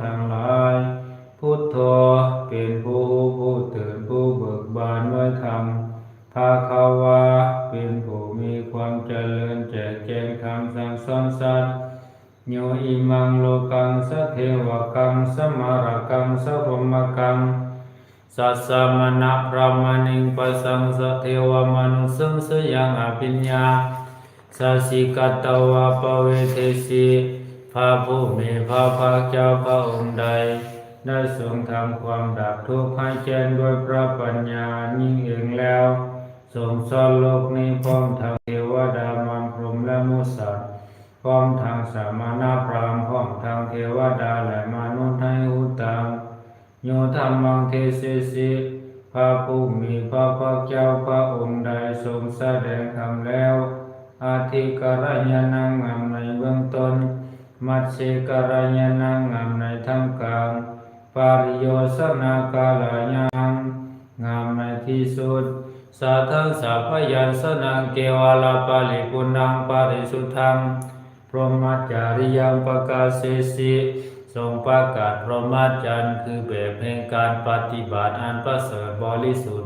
ທັງຫຼາຍ. ພຸດໂທ ເປັນຜູ້ຮູ້ຜູ້ຕື່ນ ຜູ້ເບີກບານດ້ວຍທຳ. ພະຄະວາ ເປັນຜູ້ມີຄວາມຈະເລີນແຈກແຈງທຳສັ່ງສອນສັດ. ໂຍ ອິມັງ ໂລກັງ ສະເທວະກັງ ສະມາລະກັງ ສະພົມມະກັງ ສັດສະມະນະພຣາມະນິງ ປະສັງສະເທວະມະນຸດສັງ ຊະຍັງອະພິນຍາ ສະສີກະຕະວາ ປະເວເທສີ. ພະຜູ້ມີພະພາກເຈົ້າພະອົງໃດ ໄດ້ຊົງທຳຄວາມດັບທຸກໃຫ້ແຈ້ງດ້ວຍພະປັນຍາອັນຍິ່ງເອີງແລ້ວ ຊົງສອນໂລກນີ້ ພ້ອມທັງເທວະດາມານພົມ ແລະ ໝູສັດ ພ້ອມທັງສະມະນະພຣາມ ພ້ອມທັງເທວະດາ ແລະ ມະນຸດໃຫ້ຮູ້ຕາມ. ໂຍ ທຳມັງ ເທເສສີ ພະຜູ້ມີພະພາກເຈົ້າພະອົງໃດຊົງສະແດງທຳແລ້ວ ອາທິກາລະຍານະງາມໃນເບື້ອງຕົ້ນ ມັດເຊກາລະຍານະງາມໃນທ່າມກາງ ປະລິໂຍຊະນາກາລະຍານະງາມໃນທີ່ສຸດ ສາທັງສະພະຍັນຊະນະເກວະລະປະລິປຸນນະປະລິສຸດທັງ ພົມມະຈາຣິຍັງປະກາເສສີ ຊົງປະກາດພົມມະຈັນ ຄືແບບແຫ່ງການປະຕິບັດອັນປະເສີດບໍລິສຸດ